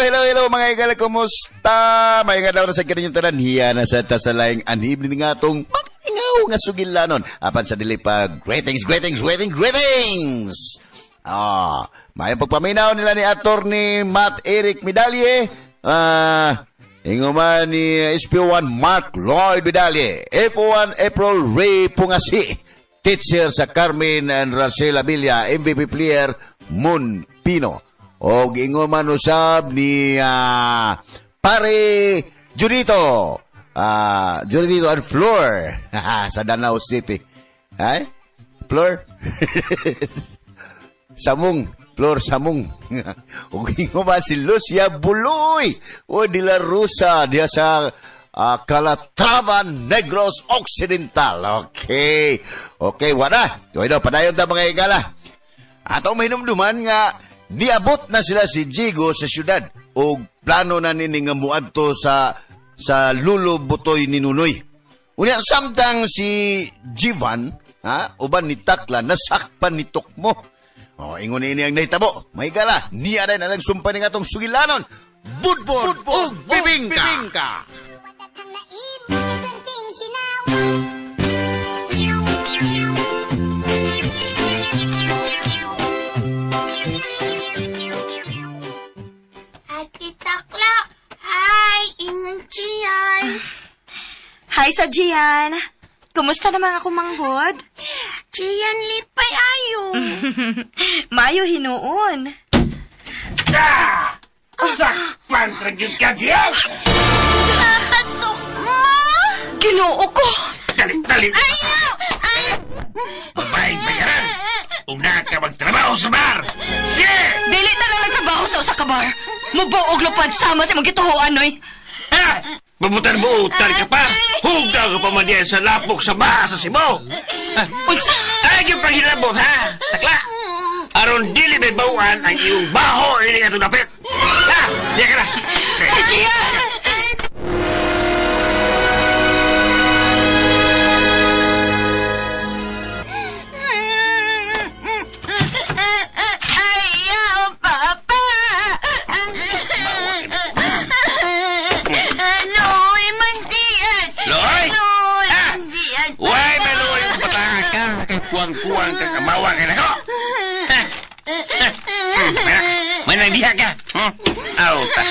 Hello, hello, hello mga higala, kumusta? May nga daw na sa kaninyong tanan, hiya na sa tasalaing anhib ni nga atong magalingaw nga sugilanon. Apan sa dili pa, greetings, greetings, greetings, greetings! May pagpaminaw nila ni Attorney Matt Eric Medalye, inguman ni SP1 Mark Lloyd Medalye, F1 April Ray Pungasi, teacher sa Carmen and Rachel Abilla, MVP player Moon Pino. Og ingon man usab ni Pare Junito, Junito and Flor sa Danao City. Ay? Flor? Samong, Flor Samong. Og ingon man si Lucia Buloy o de la Rosa diya sa Calatrava, Negros Occidental. Okay. Okay, wala. Bueno, padayon ta mga higala. Atong mahinumduman nga niabot na sila si Jigo sa syudad og plano na nini nga muadto sa Lulo Butoy ni Nunoy. Unya samtang si Jivan, ha, uban ni Takla nasakpan ni Tukmo. O ingon ini ang nahitabo. May gala, niya na nagsumpa ni atong sugilanon. Budbod ug bibingka. Ate Takla, hi! Ingon Gian. Hi sa Gian. Kumusta naman ako manghod? Gian lipay ayo. Mayo hinuon. Ah! Sakpan ka gyud ka diyan! Tatok mo! Ginoo ko! Dali, dali! Ayaw! Ay! Babaeng bayaran! Ug naa ka magtrabaho sa bar! Yeah! Dili ta lang nagtrabaho sa usa ka bar. Mubuog lupad sama sa imong gituhoan, oy. Ha? Mabutan mo utan ka pa! Hugaw ka pa man diyan sa lapok sa baha sa Cebu! Ha? Unsa? Ay, yung panghilabot, ha? Takla! Aron dili may bawaan ang iyong baho ini atong dapit! Ha? Diya ka na! Ay, Gian! Ayaw, Papa! Luoy man Gian! Luoy? Luoy Ah! man Gian! Way, maluoy mo patanga ka! Kay kuwang-kuwang ka kamawa kay nako! Ha? Ha? May nang diha ka! Hmm? Aw, ta.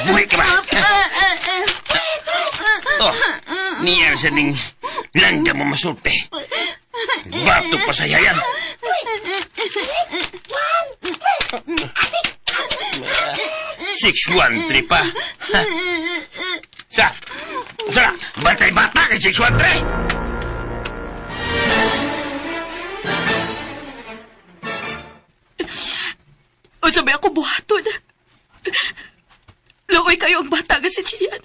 Buhi ka ba? Oh, niya sa ning langga mo masulti. Bato pa sa yayan. 613 pa. Ha? Sa, sa, batay bata kay 613. Unsa ba ako buhaton? Luoy kayo ang bata nga si Gian.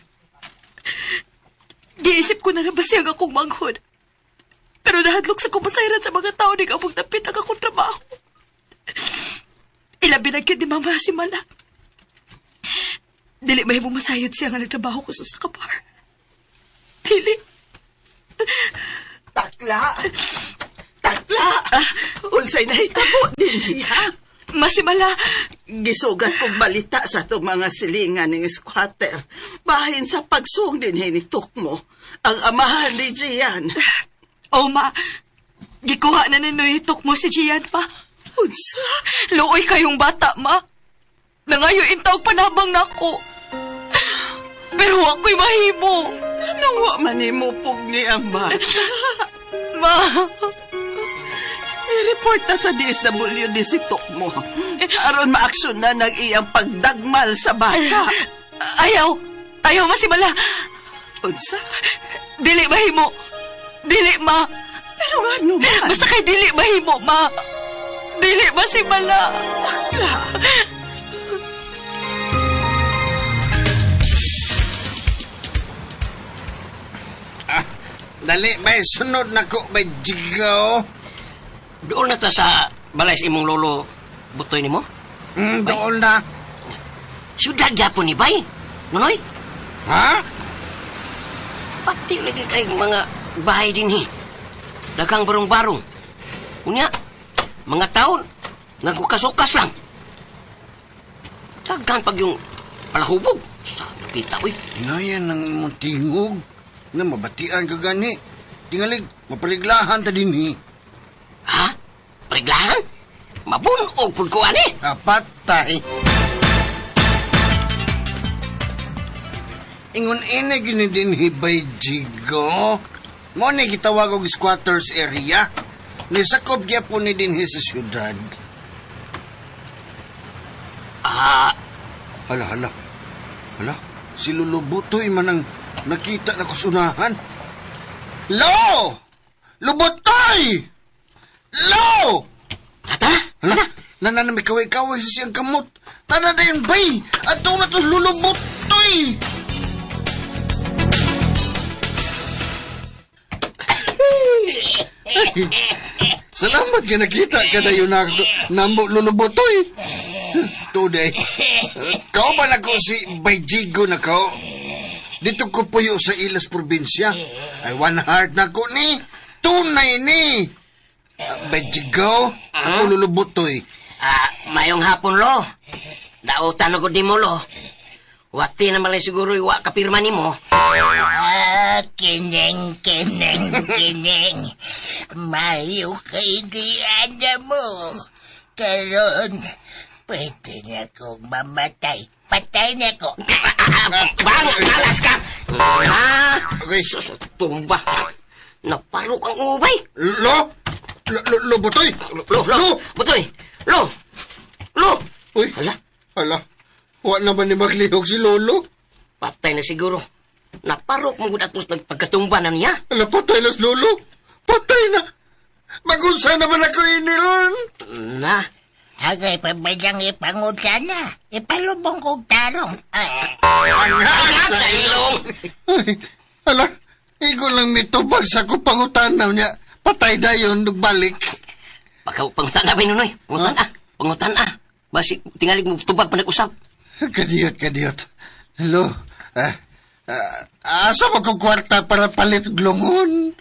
Giisip ko na na basiyag akong manghod. Pero nahadlok sa kumasayran sa mga tao ni among dapit ang akong trabaho. Ilabi na gyud ni Mama si Mala. Dili mahimong masayod siya nga nagtrabaho ko sa bar. Dili. Takla! Takla! Unsay nahitabo dinhi, ha? Masimala, Gisugat kong balita sa itong mga silingan ng squatter. Bahin sa pagsung dinhi ni Tukmo, ang amahan ni Gian. Oh ma, gikuha na ni Noy mo si Gian pa. Unsa? Luoy kayong bata, ma. Nangayo intawag panabang nako. Pero ako'y mahimo. Anong wa man nimo pugni ang bata? Ma, I-report na sa DSWD si Tukmo. Aron maaksyon na ng iyang pagdagmal sa bata. Ayaw. Ayaw, masimala. Unsa? Dili mahimo. Dili, ma. Pero ano man? Basta kay dili mahimo, ma. Dili masimala. Takla. Ah, dali, may sunod na ko, may jigaw. Doon na ta sa balay sa imong lolo butoy nimo? Doon na. Syudad gyapon ni bay. Nonoy, Ha? pati lagi kay mga bahay dinhi. Daghang barong-barong. Unya, mga taon, nagkukas-ukas lang. Daghan pag yung Palahubog. Sa napita, uy. Hinayan ng imong tingog na mabatian ka gani. Tingalig, mapaliglahan ta din eh. Ha? Reglahan? Mabunog pud ko ani. Kapatay. Ingon ina gini din hibay jigo. Mo ni gitawag og squatters area. Nisakop gyapon ni dinhi sa syudad. Ah, Hala, hala. Hala, si Lolo Butoy man ang nakita na kusunahan. Lo! Lubutoy! Lo! tata? Hala, nana may kaway-kaway sa siyang kamot. Tana na yun, bay! Ato na to Lolo Butoy! Salamat nga nakita ka na yun na nambo Lolo Butoy. Today, kao ba na ko si Bayjigo na kao? Dito ko puyo sa Ilas probinsya. Ay, one heart na ko ni. Tunay ni. Bayjigo, ako Lolo Butoy. Ah, mayong hapon lo. Dautan ako di mo lo. Wati na malay siguro iwa kapirma nimo. Ah, kineng, kineng, kineng. Mayo kay di mo. Karon, pwede na kong mamatay. Patay na ko. Bang, alas ka. Ah, Okay. tumba. Naparok ang ubay. Lo! Lo, lo, lo, Butoy! Lo, lo, butoy. Lo. Lo. Uy, Hala, hala. Wa naman ni maglihok si Lolo. patay na siguro. Naparok mo gud atos nagpagkatumba na niya. Hala, patay na si Lolo. Patay na. Magunsa naman ako ini ron. Na, Agay, pabayang ipangod ka na. Ipalubong kong tarong. Ah, Angat sa ilong. Ay, hala. Igo lang mitubag sa ko pangutanaw niya. Patay na yun, nagbalik. Pagka pangutan na ba nunoy? Pangutan ah. Pangutan ah. Basi tingalig mo tubag pa nag-usap. Kadiyot, kadiyot. Hello. Ah, ah, asa mo ko kwarta para palit glungon?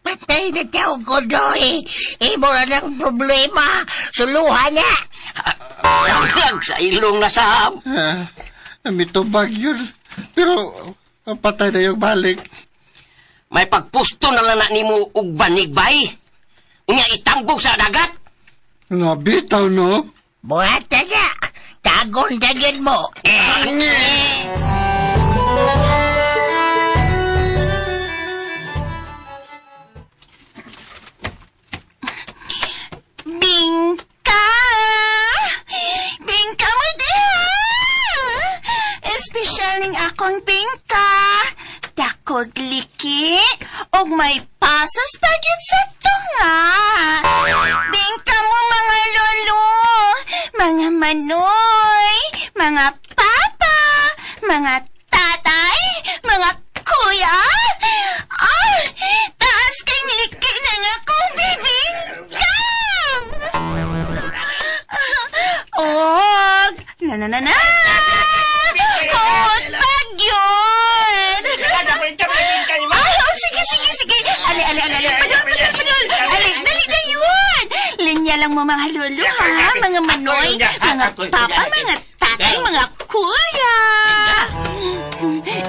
Patay na tao ko, Doy. Imo na ng problema. Suluhan na. Angat sa ilong na sab. Ah, mitubag yun. Pero patay na yung balik. May pagpusto na lang na nimo og banigbay. Unya itambog sa dagat. Nabitaw, no? Buhata na. Tagon dagin mo. Bingka! Bingka mo diha! Espesyal ning akong bingka. Dakog liki, og may pasas pa gyud sa tunga. Bingka mo mga lolo, mga manoy, mga papa, mga tatay, mga kuya. Ah, taas kang liki ng akong bibingka! Og, na na na na! Humot pag yun! Ay, oh, sige, sige, sige. Ali, ali, ali, ali. Padol, padol, padol. Ali, dali na yun. Linya lang mo mga lolo, ha? Mga manoy, mga papa, mga tatay, mga kuya.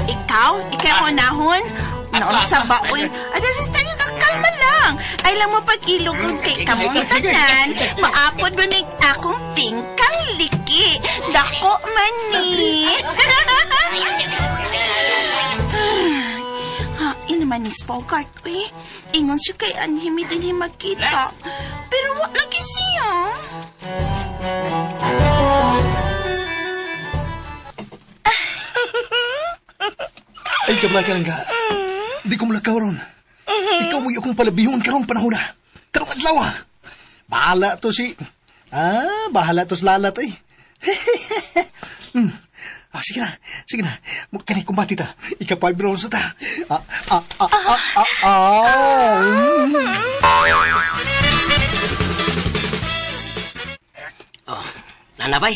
Ikaw, ikaw unahon. Noon sa baoy. At sa tayo kalma lang. Ay lang mo pag-ilugon kay kamong tanan. Maapod mo ni akong pingkang liki. Dako man ni. Ha, yun naman ni Spogart, uy. Ingon siya kay anhimi din magkita. Pero wa lagi siya. Ay, kabla ka lang ka. Di ko mulakaw ron. Ikaw mo'y akong palabihon karong panahon na. Karong adlaw ah. Bahala to si... Ah, bahala to si Lala to eh. Ah, sige na, sige na. Kani kumbati ta. Ika 5 rounds na ta. Ah, ah, ah, ah, ah, ah. Oh, nanabay.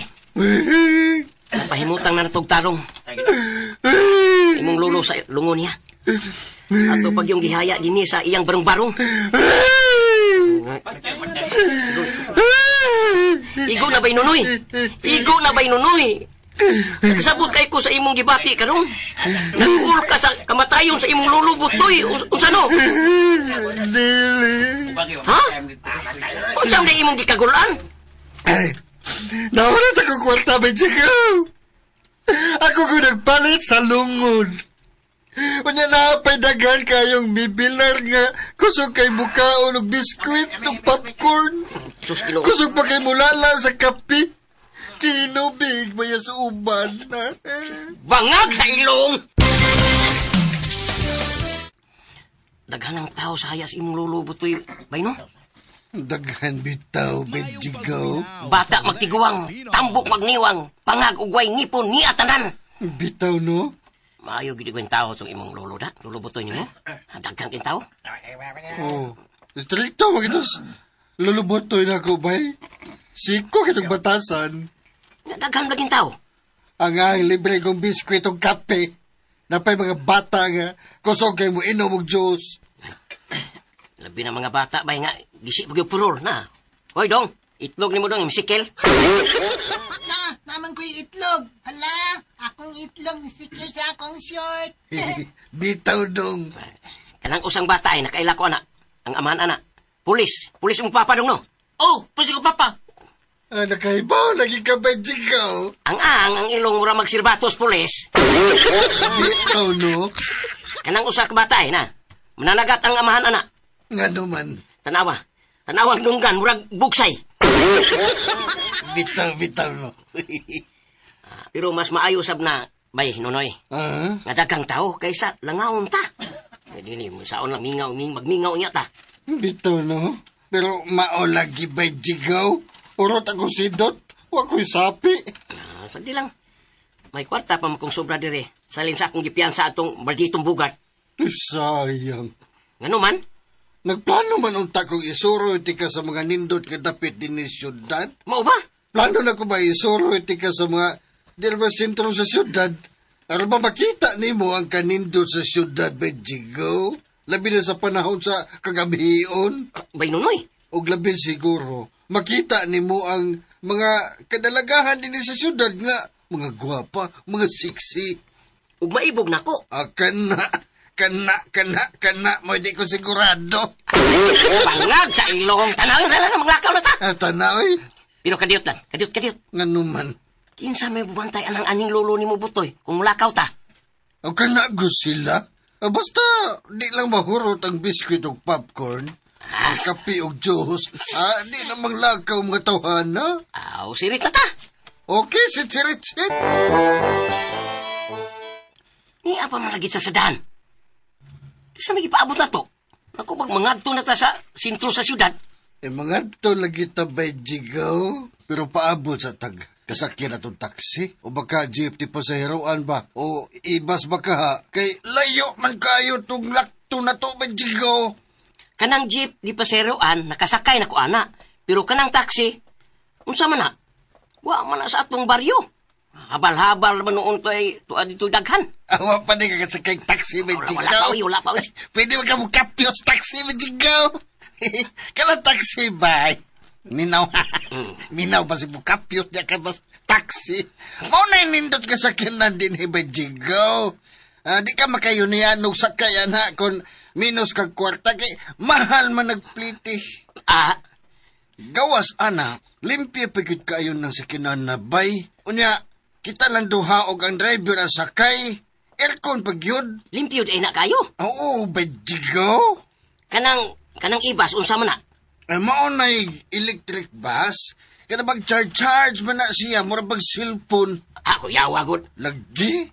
Pahimutang na natog tarong. Imong lolo sa lungon niya. Ato pag yung gihaya dinhi sa iyang barong-barong. Igo na ba'y nunoy? Igo na ba'y nunoy? Nakasabot kay ko sa imong gibati karon. Nagkuul ka sa kamatayon sa imong lolo Butoy. Unsa no? Dili. Ha? Unsa man imong gikagulan? Ay, nawala ta ko kwarta, Benjigo. Ako ko nagpalit sa lungod. Unya na pa'y daghan kayong bibilar nga kusog kay mukaon og biskwit og popcorn. Sus Ginoo. Kusog pa kay mulala sa kape. Kinubig ba sa uban? Bangag sa ilong. Daghan ang tao sa hayas imong lolo Butoy. Bay no? Daghan bitaw, Benjigo. Bata magtiguang, tambok magniwang, pangag ugway ngipon ni atanan. Bitaw, no? Maayo gid ko tao tong imong lolo da. Lolo Butoy nimo. Daghan kin tao. Oh, stricto magitos. Lulubotoy na ako, bay. Siko kitong batasan. Daghan laging tao. Ang libre kong biskwit og kape. Napay mga bata nga kusog kay mo inom og juice. Labi na mga bata bay nga gisi pag purol na. Hoy dong, itlog nimo dong imsikil. Na, naman ko'y itlog. Hala, akong itlog nisikil sa akong short. Bitaw dong. Kanang usang bata ay nakaila ko ana. Ang amahan ana. Pulis, pulis mong papa dong no. Oh, pulis ko papa. Ah, nakahibaw lagi ka ba, Jigaw? Ang ilong mura magsilbatos pulis. Bitaw no. Kanang usa ka bata ay na. Mananagat ang amahan ana. Nga naman. Tanawa. Tanawa ang dunggan murag bugsay. Bitaw, bitaw no. Pero mas maayo sab na bay nonoy. Ah? Nga daghang tao kaysa langawon ta. Dili mo saon lang mingaw ming magmingaw niya ta. Bitaw no. Pero mao lagi ba, Jigaw? Urot ako sidot. Wa ko'y sapi. Ah, sagdi lang. May kwarta pa man kong sobra dire. Salin sa akong gipiyansa atong malditong bugat. Ay, sayang. Ngano man? Nagplano man unta kong isuro iti ka sa mga nindot nga dapit din ni syudad. Mao ba? Plano na ko ba isuro iti ka sa mga di ba sentro sa syudad? Aron ba makita nimo ang kanindot sa syudad ba, Jigo? Labi na sa panahon sa kagabion. Bay nonoy. Og labi siguro, makita nimo ang mga kadalagahan din sa syudad nga mga gwapa, mga sexy. Ug maibog nako. Ah, kana, kana, kana, kana, mo di ko sigurado. Bangag sa ilong. Tanaw na lang, maglakaw na ta. Ah, tanaw, eh. Pero kadiyot lang, kadiyot, kadiyot. Ngano man. Kinsa may bubantay anang aning lolo ni mo Butoy kung mulakaw ta. O kana go sila. Ah, basta, di lang mahurot ang biskwit og popcorn. Ang kape og juice. Ah, di na manglakaw mga tawhana. Aw, sirit na ta. Okay, sit, sirit, sit. Ni apa man lagi ta sa daan. Sa may gipaabot na to. Ako pag mangadto na ta sa sentro sa syudad. Eh, mangadto lagi ta bay Jigaw. Pero paabot sa tag kasakyan atong taxi. O baka jeep ti pasaheroan ba? O ibas ba ka ha? Kay layo man kayo tong lakto na to bay Jigaw. Kanang jeep di pasaheroan, nakasakay na ko ana. Pero kanang taxi, unsa man na? Wa man na sa atong baryo. Habal-habal man noon to ay tuwa dito daghan. Awa pa di ka kasakay taxi bay Wala, Jigaw. wala pa, oy, wala pa, oy. Pwede ba ka mo kapyos taxi bay Jigaw? Kala taxi bay. Minaw. Minaw ba si bukapyos niya ka ba taxi? Mao na nindot ka sakyanan din bay Jigaw. Ah, di ka makayunian og sakayan ha kung minus kag kwarta kay mahal man nagpliti. Ah, Gawas ana, limpyo pa gyud kaayo ng sakyanan na bay. Unya, kita lang duha og ang driver ang sakay. Aircon pa gyud. Limpyo di na kayo. Oo, bay Jigaw. Kanang ibas unsa man na? Ay, mao na'y electric bus. Kada bag charge-charge man na siya, mura bag cellphone. Ako yawa gud. Lagi.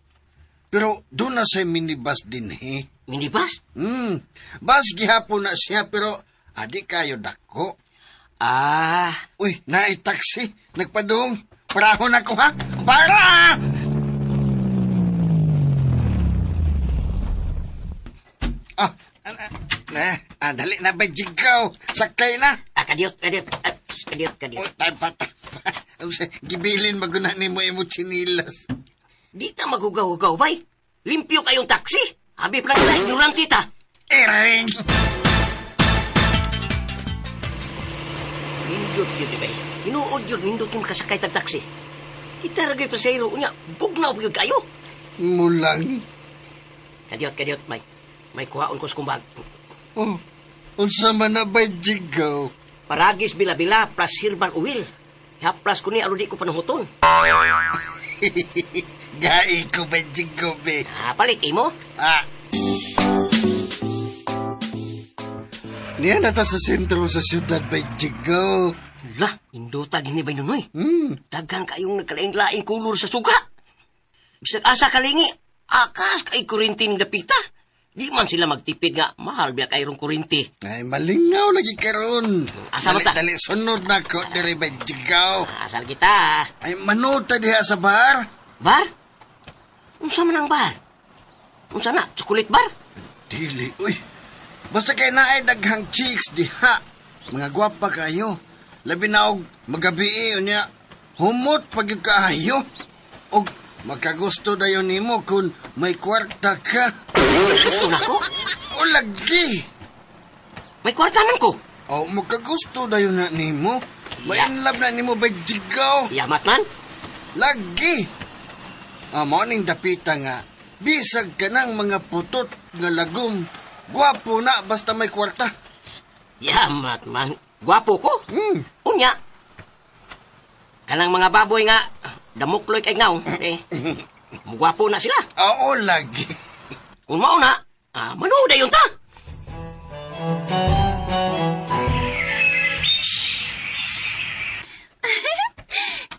Pero doon na sa minibus din he. Minibus? Bus gihapon na siya pero adi kayo dako. Ah. Uy, naay taxi. Nagpadung. Parahon ako ha. Para! Ah, ah, dali na ba, Jigaw? Sakay na. Ah, kadiyot, kadiyot. Ah, kadiyot, kadiyot. Uy, tayo pa, tayo pa. Gibilin maguna ni mo imo chinilas. Di ka maghugaw-hugaw, bay. Limpyo kayong taxi. Abi pa lang nila, ignorante ta. Ering! Nindot yun, di bay. Hinuod yun, nindot yung makasakay tag taxi. Kita ra gyud pasayro unya bugnaw gyud kayo. Mulang. Kadiyot, kadiyot, may. May kuhaon ko sa kumbag. Oh, unsa man na bay Jigo? Paragis bila-bila plus herbal oil. Haplas ko ni aron di ko panuhuton. Gai ko bay Jigo be. Ah, palit imo. Ah. Niya na ta sa sentro sa siyudad bay Jigo. La, induta gini bay nunoy. Hmm. Daghan kayong nagkalaing-laing kulor sa suga. Bisag asa kalingi, akas kay kurinti ng dapita. Di man sila magtipid nga, mahal biya kayrong kurinti. Ay, malingaw lagi karon. Asa man ta? Dali, sunod na ko diri bay Jigo. Asal kita. Ay, manood ta diha sa bar. Bar? Unsa man ang bar? Unsa na? Chocolate bar? Dili, uy. Basta kay naay daghang chicks diha. Mga gwapa kayo. Labi na og magabi unya. Humot pag yun kaayo. Og makagusto dayon nimo kung may kwarta ka. Gusto na ko? O lagi. May kwarta man ko. O makagusto dayon na nimo. May in love na nimo bay Jigaw. Yamat man. Lagi. Mao ning dapita nga. Bisag ka ng mga putot nga lagom. Gwapo na basta may kwarta. Yamat man. Gwapo ko. Hmm. Unya. Kanang mga baboy nga damukloy kay ngaw. Eh, gwapo na sila. Oo, lagi. Kung mao na, manood dayon ta.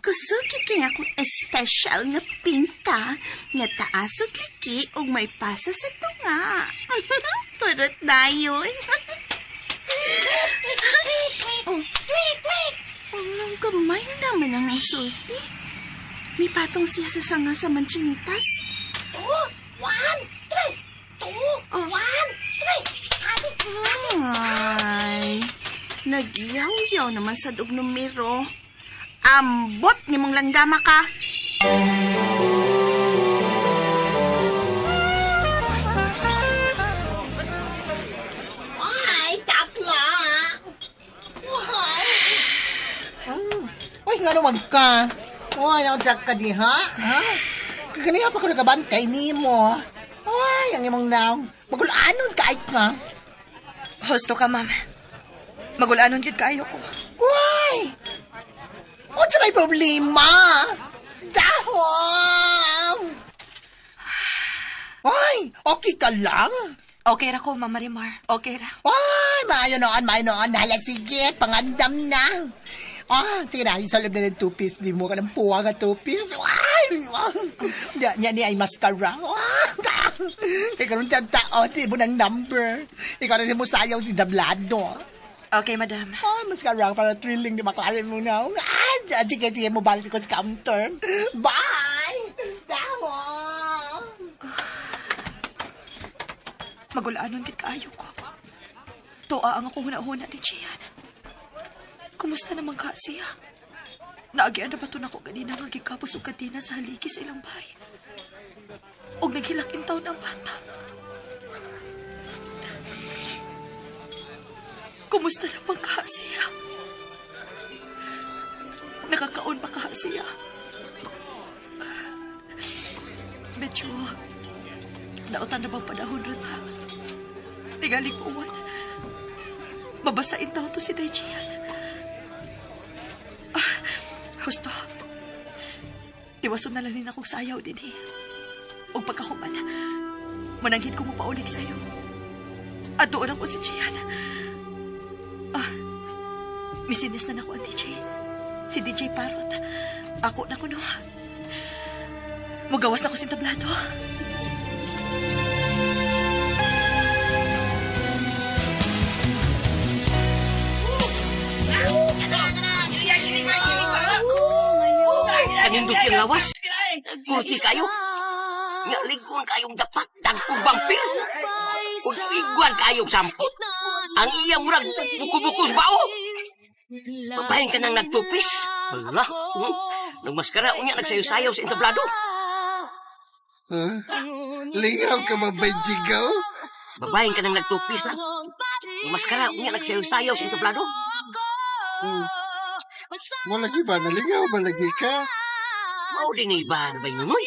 Kusuki kay akong espesyal nga pinta nga taas ug liki ug may pasa sa tunga. Purot dayon. Oh. Oh, nang gamay naman ang sulti. May patong siya sa sanga sa manchinitas. 2, 1, 3. 2, Oh. 1, 3. Ay, nagyaw-yaw naman sa dug numero. Ambot ni mong langgama ka. Ay, takla. Ay. Uy, nga naman ka. Uy, naunsak ka diha, ha? Kaganiha pa ko nagabantay ni mo. Uy, ang imong naong. Magulanon ka ay ka. Husto ka, ma'am. Magulanon gyud kaayo ko. Uy! Unsa may problema? Dahom! Uy, okay ka lang? Okay ra ko, Ma'am Marimar. Okay ra. Uy, maayo noon, maayo noon. Hala, sige, pangandam na. Ah, sige na, isolve na ng two-piece. Di mo ka ng puwa nga two-piece. Ay, Nya, nya ni ay mascara. Kaya karon tao, di mo ng number. Ikaw na si mo sayaw si Dablado. Okay, madam. Ah, mascara para thrilling di maklaro mo na. Ah, sige, sige, mo balik ko sa counter. Bye! Damo! Magulanon gid kaayo ko. Tuwa ang akong hunahuna ni Gian. Kumusta naman ka siya? Naagian na ba ito nako ganina nga gikapos og kadena sa haligi sa ilang bahay? Og naghilak taon ang bata. Kumusta naman ka siya? Nakakaon ba ka siya? Medyo nautan na bang panahon ron ha? Tingali ko uwan. Babasain taon to si Daichian. Ah, husto. Tiwason na lang din akong sayaw din eh. Ug pagkahuman, mananghin ko mo paulig sa'yo. At doon ako si Gian. Ah, misinis na nako ang DJ. Si DJ Parrot. Ako na ko no. Mugawas na ko sintablado. Kanindot siyang lawas. Kurti kayo. Nga ligon kayong dapat dagkong vampir. Ug igwan kayong sampot. Ang iya murag buko-buko sa bao. Babaeng ka nang nagtupis. Wala. Nagmaskara unya nagsayo-sayaw sa entablado. Huh? Lingaw ka ba, bay Jigaw? Babaeng ka nang nagtupis lang. Nagmaskara unya nagsayo-sayaw sa entablado. Mo lagi ba? Nalingaw ba lagi ka? Mao din ni ba bay Nunoy?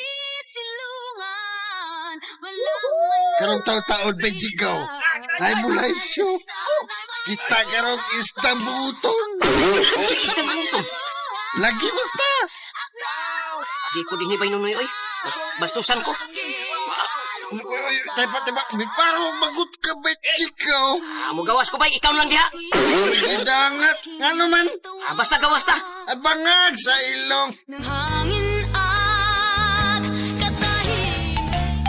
Karong taon-taon bay Jigaw. Nay mulay siyo. Kita karong isdang buuton. Isdang buuton? Lagi basta. Di ko din bay Nunoy oy. Bastusan ko. Teba, teba, may parang magut ka ba, Jigaw? Mugawas ko bay, ikaw lang diha. Idangat, ano man? Basta gawas ta. Abangag sa ilong. Ng hangin at katahimikan.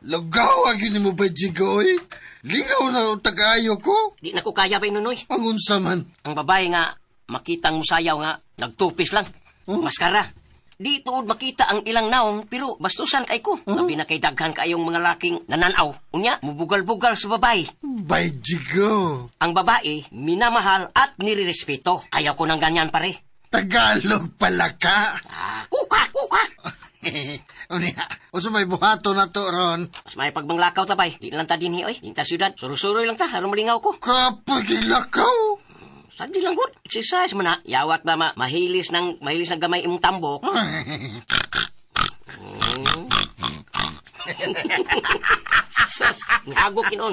Lugaw, agin mo ba, Jigaw, oy? Lingaw na tagayo ko. Di na ko kaya bay, Nunoy. Ang unsa man? Ang babae nga, makitang musayaw nga, nagtupis lang. Huh? Maskara. Di tuod makita ang ilang naong, pero bastusan kay ko. Huh? Labi na kay daghan kayong mga laking nananaw. Unya, mubugal-bugal sa babae. Bay, Jigo. Ang babae, minamahal at nirirespeto. Ayaw ko ng ganyan, pare. Tagalog pala ka. Ah, kuka, kuka. Unya, usa may buhato na to, Ron. Mas may pagbanglakaw ta, bay. Di lang ta dinhi, oy. Di ta syudad. Suro-suroy lang ta, aron malingaw ko. Kapag ilakaw. Sagdi lang gud. Exercise man na. Yawat ba ma mahilis ng gamay imong tambok. Sus, nihagok inon.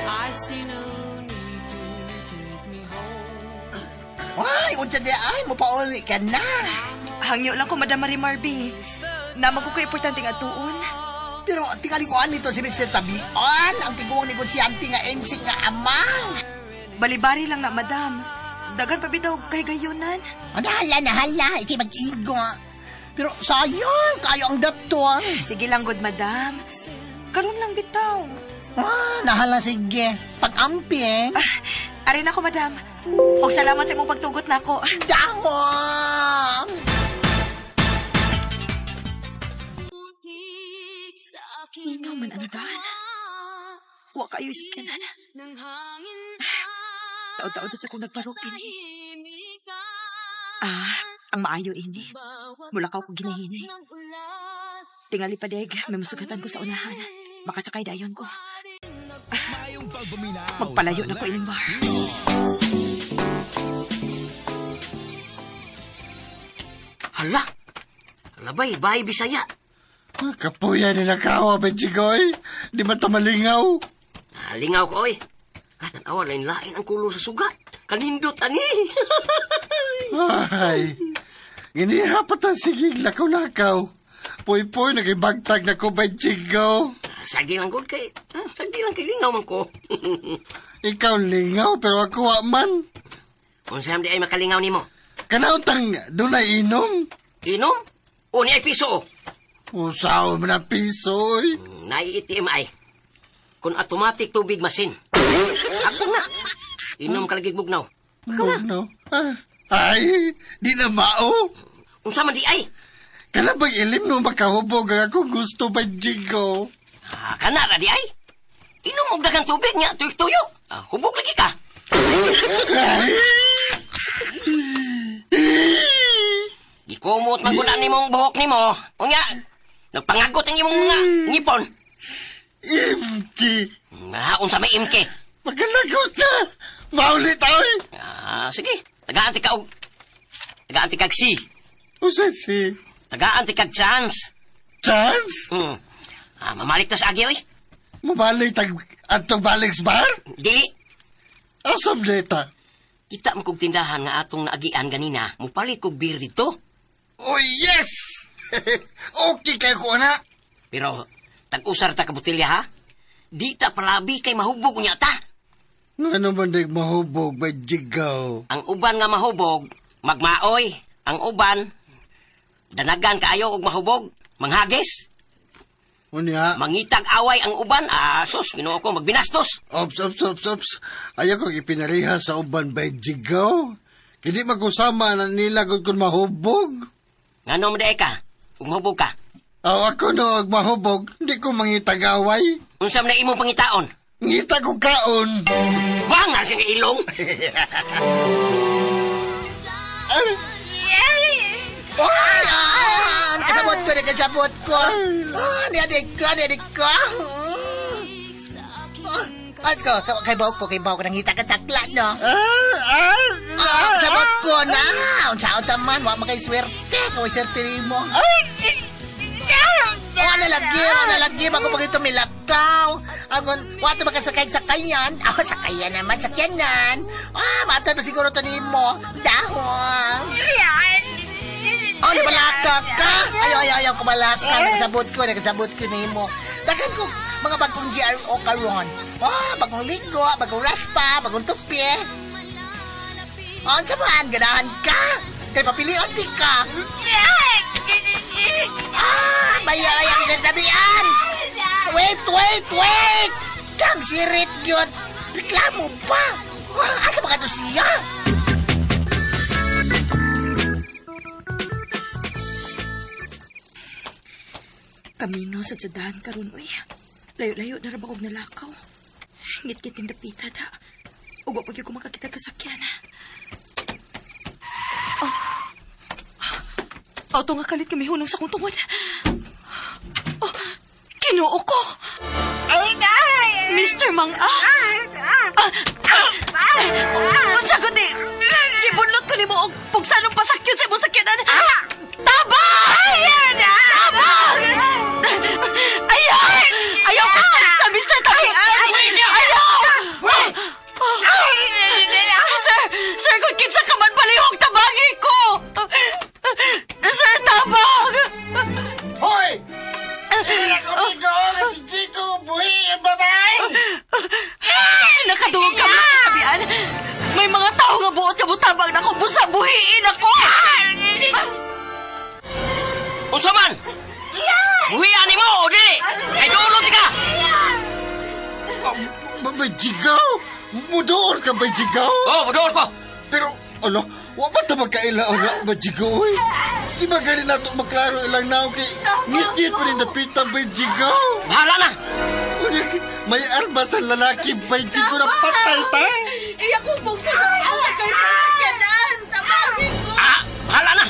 I see no need to take me home. Ay, unsa di ay, mupauli ka na. Hangyo lang ko, Madam Marie Marby. Namag ko importante nga tuon. Pero tingalikuan nito si Mr. Tabian, ang tiguang negosyante nga MC nga ama. Balibari lang na, Madam. Dagan pa bitaw kay gayunan. Nahala, nahala, ikay mag-igo. Pero sayang, kayo ang dato. Sige lang, good, Madam. Karon lang bitaw. Ah, nahala, sige. Pag-amping. Arin ako, Madam. Og salamat sa imong pagtugot nako. Dahong! Ingaw man ang daan. Wa kayo isakyanan. Taod-taod sa akong nagparok ini. Ah, ang maayo ini. Mulakaw ko ginahinay. Tingali pa deg, may masugatan ko sa unahan. Makasakay dayon ko. Magpalayo na ko ining bar. Hala! Hala bay, bay Bisaya. Kapuya nila kawa, Benjigoy. Di ba tamalingaw? Lingaw ko, oy. Ah, tanawa, lain-lain ang kulo sa suga. Kanindot, ani. Ay, ginihapat ang sigig lakaw-lakaw. Puy-puy, nagibagtag na ko, Benjigo. Sagi lang, good kay. Sagi lang kay lingaw man ko. Ikaw lingaw, pero ako wa man. Unsa di ay makalingaw nimo? Kanautang dunay inom. Inom? O ni ay piso. Usaw mo na piso, oy. Nai-ATM ay. Kung automatic tubig masin. Ako na. Inom ka lagi bugnaw. Bugnaw? Ay, di na mao. Unsa man di ay? Kana bang ilim no makahubog ang akong gusto ba, Jigo? Ah, kana ra di ay. Inom og daghang tubig nya, tuyok-tuyok. Ah, hubog lagi ka. Gikumot man gud nimong buhok nimo. Unya, nagpangagot ang imong mga ngipon. Imki. Ah, unsa may imki? Pagkalagot ka. Maulit oy. Ah, sige. Tagaan ti ka og tagaan ti kag si. Unsa si? Tagaan ti kag chance. Chance? Ah, mamalik ta sa agi oy. Mabalik tag atong balik sa bar? Dili. Asam deta? Kita mo kog tindahan nga atong naagian ganina. Mupalit kog beer dito. Oh yes! Okay kay ko na. Pero tag-usar ta ka botelya ha. Di ta palabi kay mahubog unya ta. Ano man dig mahubog ba jigaw? Ang uban nga mahubog, magmaoy. Ang uban danagan kaayo og mahubog, manghagis. Unya. Mangitag away ang uban, sus, Ginoo ko magbinastos. Ops, ops, ops, ops. Ayaw kong ipinariha sa uban ba jigaw. Kini magkusama na nila kung mahubog. Ngano mo ka? Ug mahubog ka. Aw, ako no, og mahubog, hindi ko mangitag-away. Unsa man na imong pangitaon? Ngita ko kaon. Wanga siyang ilong. Ay! Ay! Nakasabot ko, nakasabot ko. Ah, niadik ko, niadik ko. At ko, kay baw ko, nangita ka takla, no? Ah, sabot ko na. Unsa unsa man, wa makay swerte, kay swerte nimo. Wala lagi, wala lagi bago pag ito milakaw. Agon, wa to makasakay sakayan. Ako sakayan naman, sakyanan. Ah, matad pa siguro to nimo. Dahon. Oh, nabalaka ka. Ayaw, ayaw, ayaw, kumalaka. Nakasabot ko nimo. Dagan ko mga bagong GRO karon. Oh, bagong ligo, bagong raspa, bagong tupi. Oh, unsa man, ganahan ka. Kay papilion di ka. Ah, bayo ayaw sasabihan. Wait, wait, wait. Kang sirit yun. Reklamo pa. Asa ba ka to siya? Kamingaw sa tsadaan karon uy. Layo-layo na ra ba kog nalakaw. Ngit-ngit ang dapita da. Ug wa pa gyud ko makakita kasakyan. Oh. Auto nga kalit kami hunong sa kong tungod. Oh, Ginoo ko. Mr. Mang-a. Unsa ko di? Gibunlot ko nimo og pugsanong pasakyon sa imong sakyanan. Tabang! Tabang! Ayaw! Ayaw ka sa Mr. Tabian! Ayaw! Sir! Sir, kung kinsa ka man palihog, tabangi ko! Sir, tabang! Hoy! Ako na si Chico, buhi ang babae! Nakaduwag ka mo sa tabian! May mga tao nga buot ka mutabang na ako, busa buhiin ako! Unsa man? Buhian nimo o dili? Kay duolon ka. Bay Jigaw! Mudool ka, Bay Jigaw? Oh, mudool ko. Pero, ano, wa ba ta magkaila na, Bay Jigaw, oy? Di ba gani nato maklaro ilang naong kay ngit-ngit pa rin napita, Bay Jigaw? Bahala na! May armas ang lalaki, Bay Jigaw, na patay ta! Iya kong buksan na ako sa kay sakyanan! Tabangin ko! Ah, bahala na!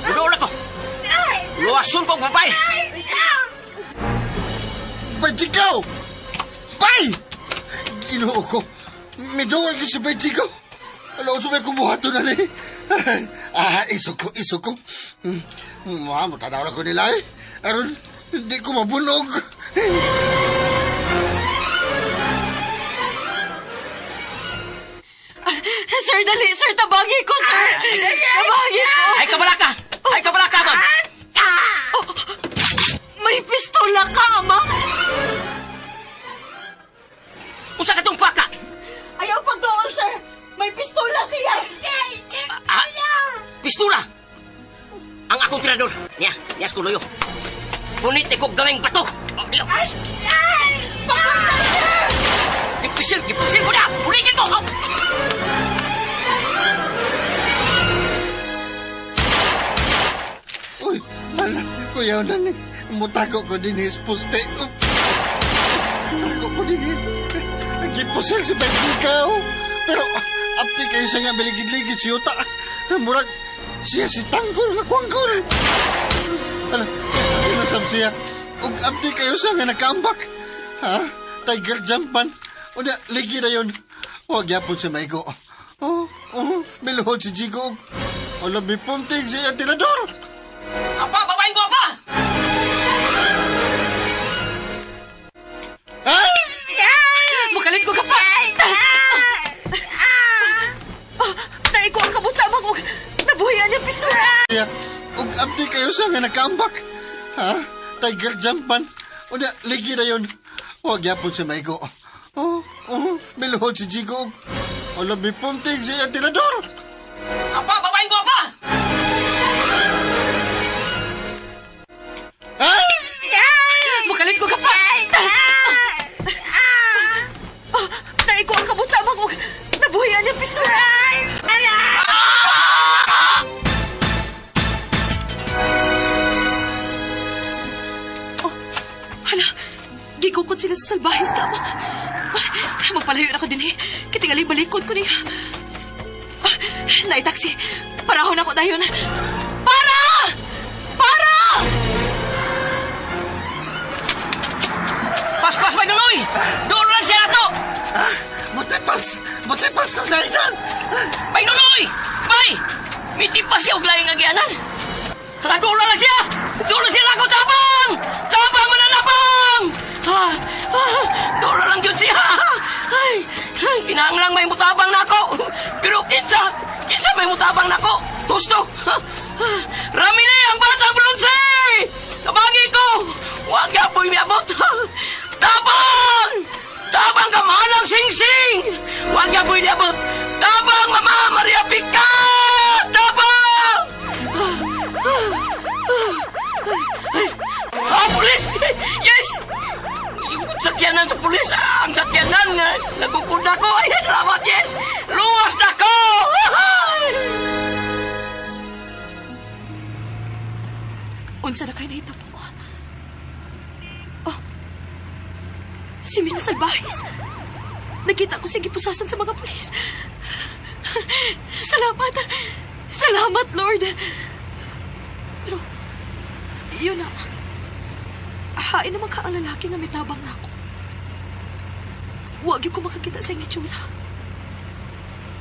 Mudool ako. Luwason ko ang babae. Bay Jigaw! Bay! Ginoo ko. Miduol ko si Bay Jigaw. Alam ko may kumuha to na ni. Ah, iso ko, iso ko. Ma, matanaw na ko nila eh. Aron, hindi ko mabunog. Sir, dali! Sir, tabangi ko, sir! Tabangi ko! Ay kabalaka! Ay kabalaka, ma'am! Oh, may pistola ka, ama! Usa ka tong paka! Ayaw pagdool, sir! May pistola siya! Ah, pistola! Ang akong tirador. Niya, niya sa kuloyo. Punit ni kog gaming bato. Oh, diyo. Gipusil, gipusil ko na! Ulitin ko! Oh. Uy, mala, kuya na ni. Mutago ko din his puste. Mutago ko din eh. Gipusil si Bay Jigaw. Pero, apti kayo sa nga maligid-ligid si Yuta. Murag, siya si Tanggol na kuanggol. Ala, sinasab siya. Ug apti kayo sa nga nakaambak. Ha? Tiger jump man. Unya, ligi na yun. Huwag yapon si Maigo. Oh, oh, miluhod si Jigo. Alam, may punting si Atilador. Apa, babaeng ko, apa! Ay! Mukalit ko ka pa! Naiko ang kabot sa amang og nabuhian niyang pistola! Ug apti kayo sa nga nakaambak. Ha? Tiger jump man. Unya, ligi na yun. Huwag yapon si Maigo. Oh, oh, miluhod si Jigo. Alam, may punting si Atilador. Apa, babaeng ko, apa! Ay! Mukalit ko ka pa! Naiko ang kabot sa amang og nabuhian niyang pistola! Oh, hala, gigukod sila sa salbahis na ama. Magpalayo na ko din eh. Kitingali balikod ko niya. Ah, naitaksi. Parahon ako dayon. Para! Para! Paspas, may duloy! Doon lang siya nato! Ah, mutipas! Mutipas kong naidan! Bay, Nunoy! Bay! Mitipas siya og laing agyanan. Hala, doon na siya! Doon na siya lang ako, tabang! Tabang, mananabang! Ah, ah, doon na lang yun siya! Ay, ay, kinahanglang may mutabang na ako. Pero kinsa, kinsa may mutabang na ako. Gusto! Ramine ang bata bronze! Tabagi ko! Huwag yapoy miabot! Tabang! Tabang ka manang sing-sing! Huwag yapoy miabot! Tabang, Mama Maria Pica! Tabang! Ah, pulis! Yes! Yung sakyanan sa pulis, ah, ang sakyanan nga nagukod ako. Ay, salamat, yes! Luwas na ko! Unsa na kay nahitabo? Oh, si Mr. Salvajis. Nakita ko siya gipusasan sa mga pulis. Salamat. Salamat, Lord. Pero, yun na. Hain naman ka ang lalaki nga mitabang nako. Huwag yun ko makakita sa iyang itsura.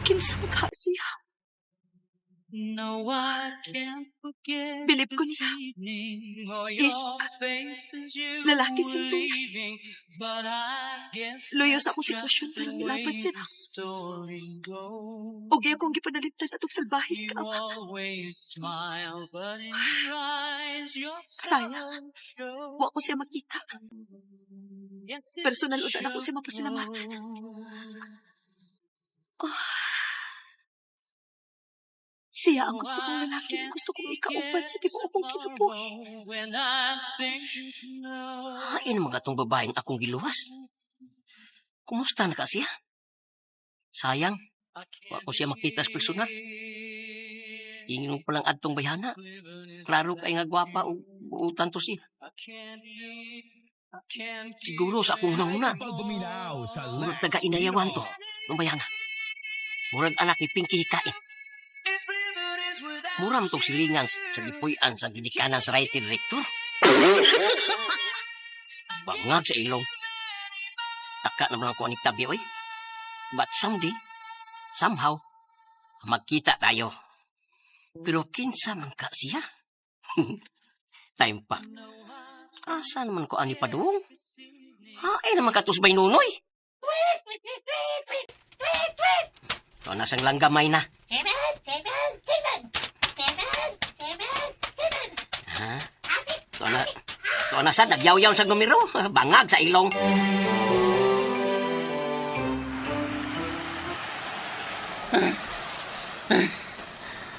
Kinsa man ka siya. No, I can't forget Bilib ko this niya. evening or Isok. your face as you Lalaki were siyang tunay. leaving, but I guess Luyo sa that's akong sitwasyon just pero the milaban way sila. the story goes. Ug iya kong gipanalipdan atong salbahis You ka ama. always smile, but in your eyes your Sayang. sorrow shows. Wa ko siya makita. Yes, it Personal udan ako siya mapasalamatan. shows. Oh. Siya ang gusto kong lalaki nga gusto kong ikauban sa tibuok kong kinabuhi. When I think Hain mga tong babaeng akong giluwas. Kumusta na ka siya? Sayang, wa ko siya makita sa personal. Ingin ko lang adtong bayhana. Klaro kay nga gwapa o buutan to siya. Siguro sa akong hunahuna. Murag taga inayawan to, ng bayhana. Murag anak ni Pinky Hikain. Muram tong silingan sa gipuy-an sa ginikanan sa right director. Bangag sa ilong. Taka naman ako aning tabi, oy. But someday, somehow, magkita tayo. Pero kinsa man ka siya? Time pa. Asa naman ko ani padung? Hain naman katusbay nunoy. Ito na sang langgamay na. 7, 7, 7. 7, 7, 7. Ha? Ito na sa, nagyaw-yaw sa numero. Bangag sa ilong.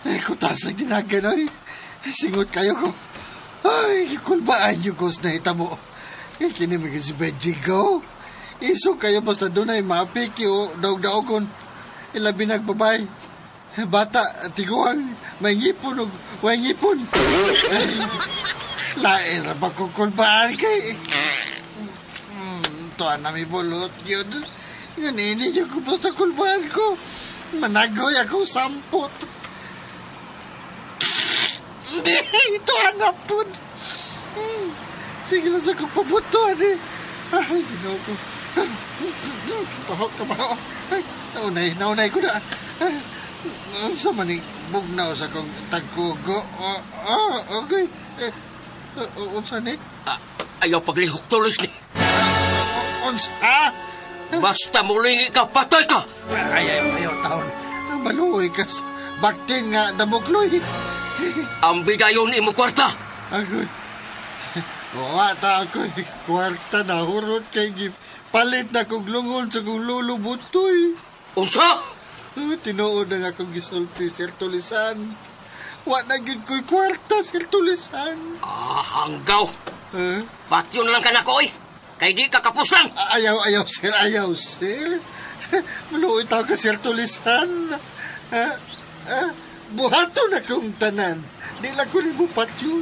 Ay, kutas na dinagan, oy. Singot kayo ko. Ay, kulbaan yung kos na hitamo. Eh, kini mo si Benji go. Iso kayo basta doon ay mapiki o daog-daogon. Ilabi nagbabay. Bata, tiguang, may ngipon o may ngipon. Ay, lain ra ba ko kulbaan kay... Tuwan na mi bulot yun. Yun, ini yung ko basta kulbaan ko. Managoy ako sampot. Hindi, ito hanap po. Sige lang sa kapabutuan eh. Ay, ginoo ko. Taho, tabaho. Ay, naunay ko na. Ay, sa manig bugnaw sa kong tagkugo. Oh, oh, okay. Eh, unsa ni? Ah, ayaw paglihok tulos ni. Unsa? Basta muling ikaw, patay ka! Ay, ayaw, ayaw, taon. Maluoy ka sa bakting nga damukloy. Ang bidayon imo kwarta. Agoy. Wa ta ako kwarta na hurot kay gip. Palit na kog lungon sa kong lolo butoy. Unsa? Oh, tinuod na nga akong gisulti, Sir Tulisan. Wa na gyud ko'y kwarta, Sir Tulisan. Ah, hanggaw. Eh? Patyon lang ka na ko, oy. Kay di ka kapos lang. Ayaw, ayaw, sir. Ayaw, sir. Maluoy tao ka, Sir Tulisan. Ah, ah, buhato na kong tanan. Di lang ko nimo patyon.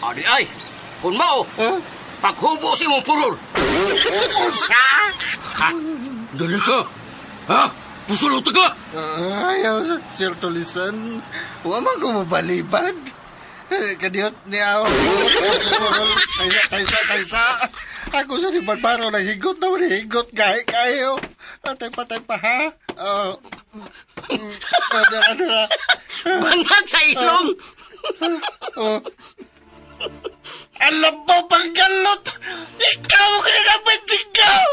Adi ay, kung mao, Ah? paghubo si imong purol. Unsa? Ha? Dali ka. Ha? Pusulot ka. Ah, ayaw, Sir Tulisan. Wa man ko mabalibad. Eh, Kadiyot niya. Taysa, taysa, taysa. Ako sa ni Barbaro na higot na wala higot gahi kayo. Atay pa, tay pa, ha? Dara, dara. Bangag sa ilong. Oh. Alam mo, panggalot! Ikaw ka na banjigaw!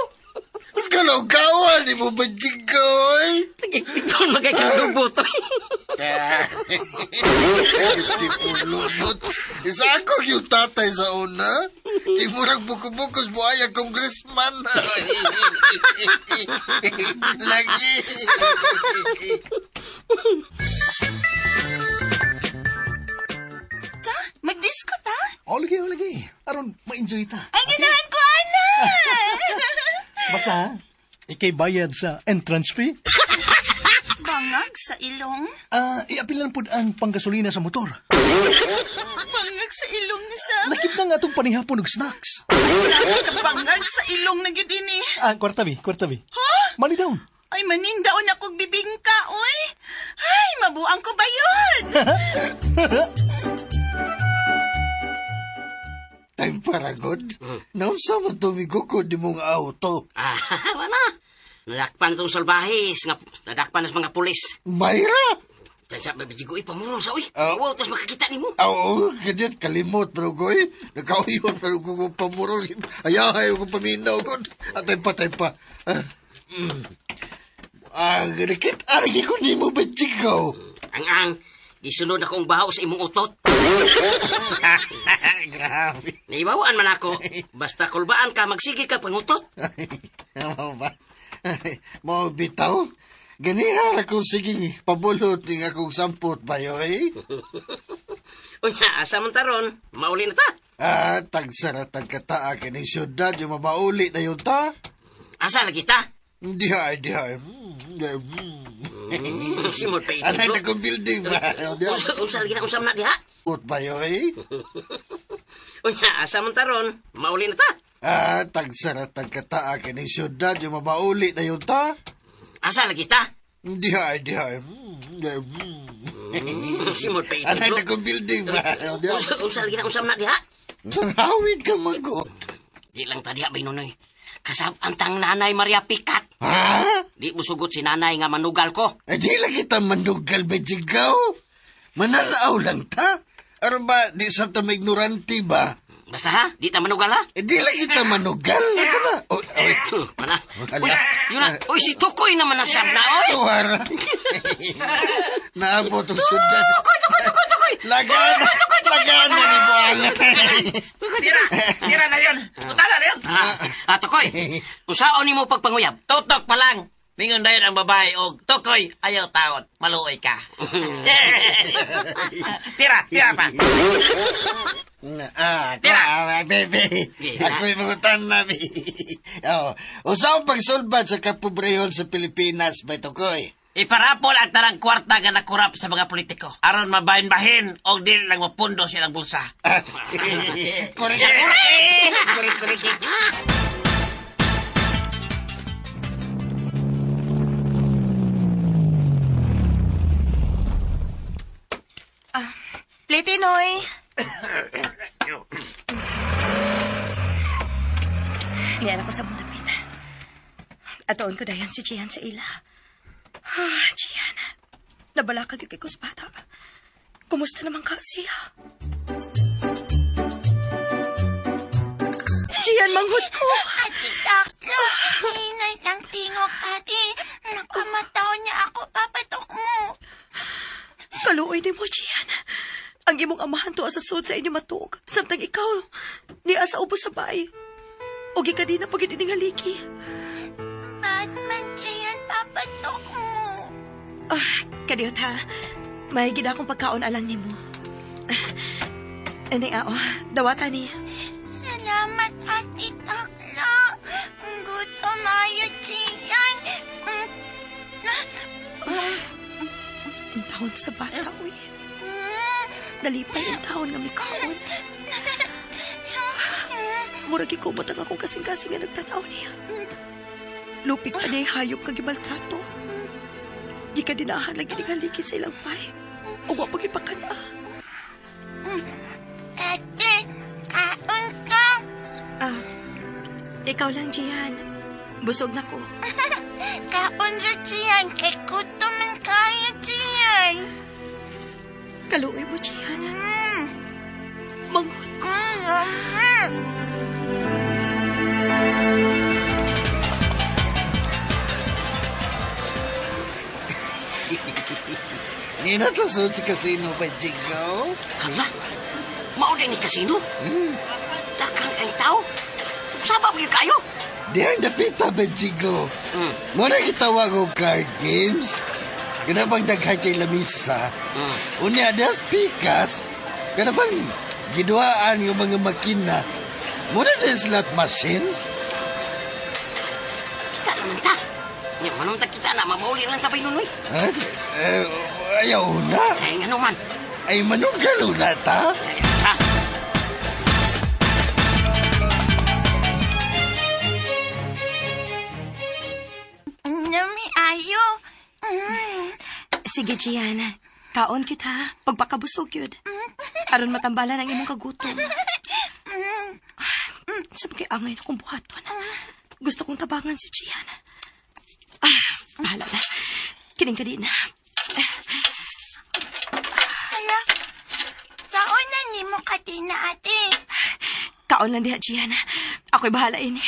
Mas galaw-gawa ni mo banjigaw, ay! Ito magkakalubo to. Hindi po lunot. Isa ako yung tatay sa una. Timurang bukubukos buhaya congressman. Lagi. Ta, magdisko ta? Oh, lagi, oh, lagi. Aron, ma-enjoy ta. Ay, ganahan ko, ana! Basta, ha? Ikay bayad sa entrance fee. Bangag sa ilong? Iapil lang pud ang panggasolina sa motor. Bangag sa ilong ni sa... Lakip na nga itong panihapon og snacks. Bangag sa ilong na gyud ini. Kwarta bi, kwarta bi. Ha? Money down. Ay, manindaon akong bibingka, oy. Ay, mabuang ko ba yun? Time paragod. Naunsa man tumigo ko di mong auto. Wala. Nadakpan tong salbahis. Nga, nadakpan nas mga pulis. Mayra! Diyan sa babijigo, pamuro sa, uy. Wow, tas makakita ni mo. Oo, ganyan, kalimot, pero ko, eh. Nakauyon, pero ko pamuro. Ayaw, ayaw ko paminaw ko. Atay pa, tay pa. Nakit, arigi ko ni mo, bajigaw. Ang-ang, gisunod akong baho sa imong utot. Grabe. Naibawaan man ako. Basta kulbaan ka, magsige ka pangutot. Ano ba? Mo bitaw? Ganiha akong sige pabulot ning akong sampot ba eh? Unya, asa man taron, mauli na ta. Tagsaratag ka ta kini syudad yung mamauli na yun ta. Asa lagi ta? Diha, diha. Simod pa ito. Anay na kong building ba? Unsa lagi na unsa man na diha? Put ba eh? Unya, asa man taron, mauli na ta. Tagsaratag ka ta kini syudad yung mamauli na yun ta. Asa lagi ta? Diha, diha. Simod pa ito. Anay na kong building ba? Unsa lagi na unsa man na diha? Hawid ka mago. Di lang ta diha bay nunoy. Kasab antang nanay Maria Picat. Ha? Di musugot si nanay nga manugal ko. Eh, di lang kita manugal ba, Jigaw? Mananaw lang ta. Aron ba, di sa ta maignorante ba? Basta ha, di ta manugal ha? Eh, di lang kita manugal. Ito na. Oh, oh. Mana? Uy, yun na. Uy, si Tukoy naman ang sab na, oy. Tuwara. Naabot ang sundan. Tukoy, tukoy, tukoy, tukoy. Lagaan. Lagaan na ni Buanga. Tira, tira na yun. Tutala na yun. Tukoy, unsaon nimo pagpanguyab? Tutok pa lang. Mingon dayon ang babae og tukoy ayaw taon. Maluoy ka. Tira, tira pa. Tira. Baby. Ako'y mangutan na, bi. Oh, usaw pagsulbad sa kapobrehon sa Pilipinas, ba tukoy? Iparapol ang tarang kwarta nga nakurap sa mga politiko. Aron mabahin-bahin og dili lang mapundo silang bulsa. Correct. Correct, correct. Plate, Noy. Niyan ako sa mong dapit. Atoon ko dayon si Gian sa ila. Gian. Nabala ka gyud kay kus bata. Kumusta naman ka siya? Gian, manghod ko. Ate Taklo, hinay ng tingog, ate. Nakamataw niya ako, papatok mo. Kaluoy ni mo, Gian. Ang imong amahan tuwa sa sud sa inyo matuog. Samtang ikaw, niya sa ubos sa bay. O gikanina pag ining haliki. Batman, Gian, papatok mo. Kadiyot ha. May gid akong pagkaon alang nimo. Ini ao, dawata ni. Salamat, Ate Takla. Gutom ayo, Gian. Ang taon sa bata, uy. Nalipay ang taon nga mikaon. Murag ikumot ang akong kasing-kasing nga nagtanaw niya. Lupig pa niya hayop kang gimaltrato. Di ka dinahan lang giningaliki sa ilang pay. Ug wa pag-ipakana. Ate, kaon ka. Ikaw lang, Gian. Busog na ko. Kaon sa Gian, kay gutom man kayo, Gian. Kaluoy mo, Gian. Manghod ko. Nina to sa casino pa, Jigo. Hala, mao ni casino? Daghang kang tao. Saba mo kayo? Dihang dapita ba, Jigo? Mo na gitawag og card games. Kana bang daghan kay lamisa? Unya, das pikas. Kana bang giduaan yung mga makina? Mo na din slot machines? Kita naman ta. Nya, manong ta kita na, mabauli lang tabay nunoy. Ha? Eh, ayaw na. Ay, nga naman. Ay, manugalo na ta. Ay, ha? Nami ayo. Sige, Gian. Kaon kita. Pagpakabusog yun. Aron matambalan ang imong kagutom. Sabi kay angay na kong buhaton. Gusto kong tabangan si Gian. Ah, bahala na. Kining ka din na. Hala, saon na nimo kadina, ate? Kaon lang diha, Gian. Ako'y bahala ini.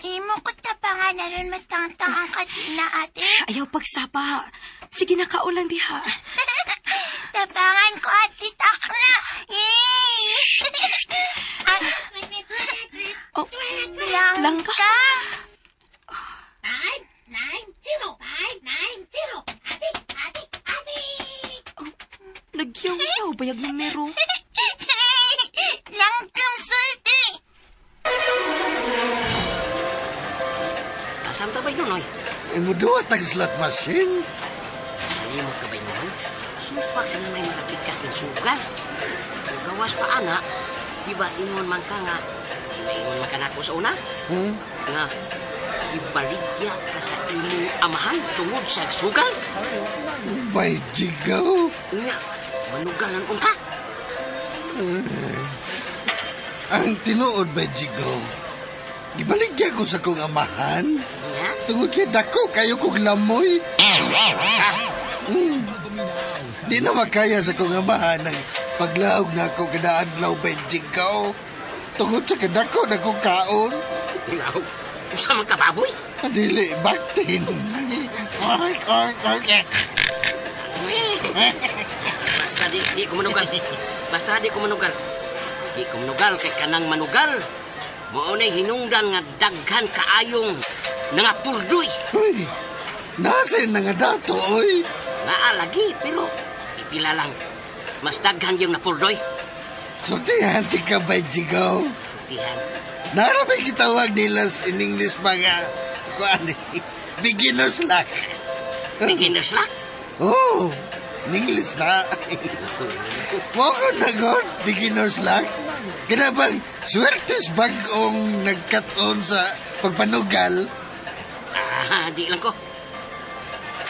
Imo ko tabangan aron matangtang ang kadina, ate. Ayaw pagsapa. Sige na, kaon lang diha. Tabangan ko, ate Takna. Yay! Oh, langka. 5, 9, 0, 5, 9, 0. Adik, adik, adik. Nagyaw-yaw, bayag ng mero. Langkam sulti. Asam ta ba nunoy? Ay, mo duwa tag slot machine. Ay, mo ka ba nunoy? Supak sa nanay mga pikas ng sugal. Kung gawas pa, ana, di ba ingon man ka nga, ingon man ka nako sa una? Nga, ibaligya ka sa imong amahan tungod sa sugal? Bay, Jigo. Nya, manugalan unta. Ang tinuod ba, Jigo? Gibaligya ko sa kong amahan. Nya? Tungod kay dako kayo kong lamoy. Sa? Di na makaya sa kong amahan ang paglaog na ako kada adlaw ba, Jigo. Tungod sa kadako na kong kaon. Laog? Usa man ka baboy? Dili, baktin. Basta di ko manugal. Basta di ko manugal. Di ko manugal kay kanang manugal. Mao na'y hinungdan nga daghan kaayong nangapurdoy. Uy, nasa na nga dato, oy. Naa lagi, pero pipila lang. Mas daghan yung napurdoy. Sultihan ti ka ba, Jigo? Sultihan. Narapay kitawag nila in English mga kuan, beginner's luck. Beginner's luck? Oh, in English na. Mo ko na god, beginner's luck. Kaya bang swertes bag-ong nagkat-on sa pagpanugal? Ah, di lang ko.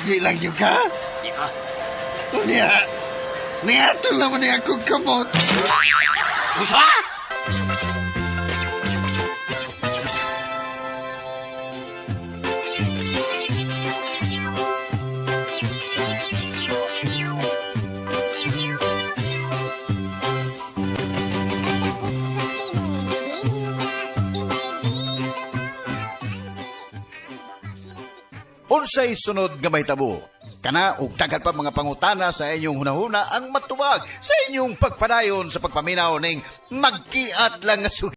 Di lang yun ka? Di ko. Unya, nihatol naman niya akong kamot. Usa! Unsay sunod nga mahitabo? Kana ug daghan pa mga pangutana sa inyong hunahuna ang matubag sa inyong pagpadayon sa pagpaminaw ning magkiat lang nga sugi.